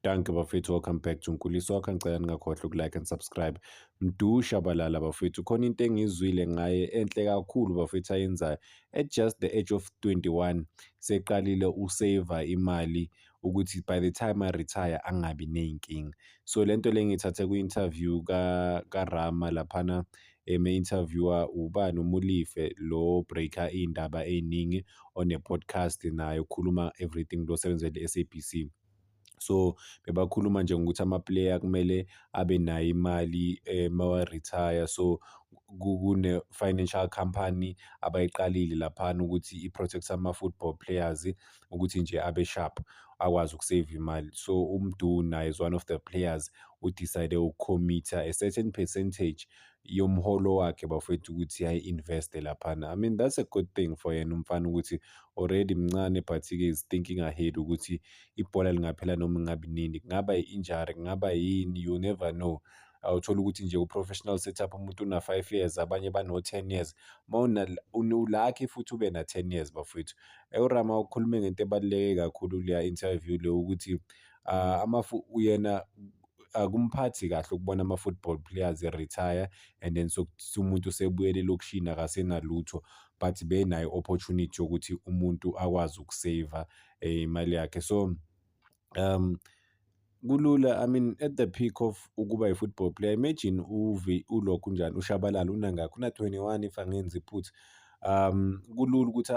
Dankie bafethu, welcome back to Nkuliso Wakho. Ngicela ningakhohlwa uku-like and subscribe. Mdu Shabalala bafethu, khona into engiyizwile ngaye enhle kakhulu bafethu ayenzayo. At just the age of 21 seqalile u-save imali ukuthi by the time I retire angabi ney'nkinga. So lento le ngiyithathe kwi-interview kaRama laphana eme-interviewer ubani uMulife lo breaker iy'ndaba ey'ningi one-podcast naye ukhuluma everything lo osebenzela i-SABC. So bebakhuluma nje ngokuthi ama-player kumele abe nayo imali mawa-retire, so kune-financial company abayiqalile laphana ukuthi i-protect ama-football players ukuthi nje abe sharp, akwazi uku-save imali. So uMdu naye is one of the players u-decide uku-commit-a a certain percentage yomholo wakhe bafowethu ukuthi ayi-investe laphana. I mean, that's a good thing for yena umfana ukuthi already mncane, but-ke is thinking ahead ukuthi ibhola lingaphela noma ngabe nini, kungaba i-injury, kungaba yini, you never know. Awuthola ukuthi nje u-professional setup umuntu una-5 years, abanye bano-10 years, u-lucky futhi ube na-10 years bafowethu. URama ukhulume ngento ebaluleke kakhulu kuleya interview le ukuthi yena akumphathi kahle ukubona ama-football players e-retire and then umuntu usebuyela elokishini akasenalutho, but benayo i-opportunity yokuthi umuntu akwazi uku-save imali yakhe. So kulula, I mean, at the peak of ukuba i-football player, imagine ulokhu njani uShabalala unangakhi, una-21 if angenzi iphutha. Kulula ukuthi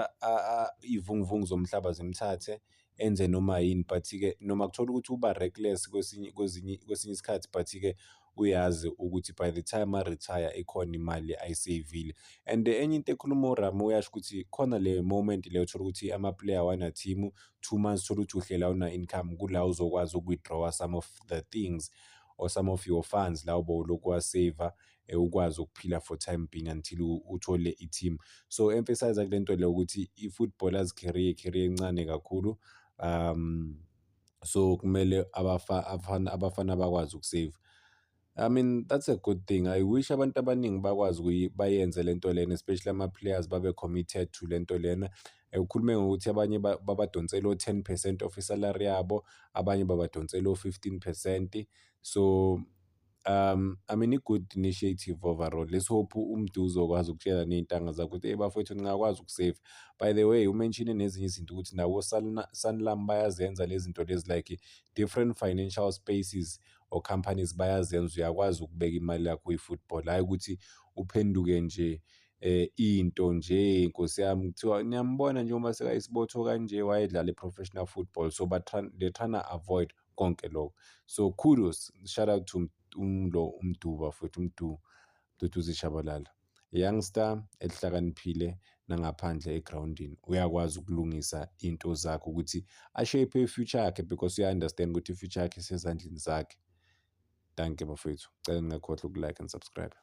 iy'vunguvungu zomhlaba zimthathe enze noma yini, but-ke noma kuthola ukuthi uba reckless kwesinye kwezinye kwesinye isikhathi, but-ke uyazi ukuthi by the time a-retire ikhona imali ayi-save-ile. And enye into ekhuluma uRama uyasho ukuthi khona le moment le uthola ukuthi ama-player awana-team, 2 months thola ukuthi uhleli awuna-income, kula uzokwazi uku-withdraw-a some of the things or some of your funds la obowulokhu wa-save-a, ukwazi ukuphila for time being until uthole i-team. So emphasize kule nto le ukuthi i-footballers career, i-career encane kakhulu, so kumele abafana bakwazi uku-save. I mean, that's a good thing. I wish abantu abaningi bakwazi bayenze lento lena, especially ama-players babe committed to lento lena. Ukhulume ngokuthi abanye babadonsela o-10% of i-salary yabo, abanye babadonsela o-15%. So I mean, i-good initiative overall. Let's hope uMdu uzokwazi ukutshela ney'ntanga zakhe ukuthi, "Hey bafowethu, ningakwazi uku-save." By the way, u-mention-e nezinye izinto ukuthi nabo Sanlam bayazenza lezi zinto lezi, like different financial spaces or companies bayazenza, uyakwazi ukubeka imali yakho kwi-football, hhayi ukuthi uphenduke nje into nje, Nkosi yami, kuthiwa niyambona njengoba sekayisibotho kanje, wayedlala i-professional football. So they trying to avoid konke lokho. So kudos, shout out to lo uMdu bafowethu, uMdu Mduduzi Shabalala, youngster elihlakaniphile nangaphandle egrawundini, uyakwazi ukulungisa into zakhe ukuthi a-shape i-future yakhe because uya-understand ukuthi i-future yakhe isezandleni zakhe. Dankie bafowethu, cela ningakhohlwa uku-like and subscribe.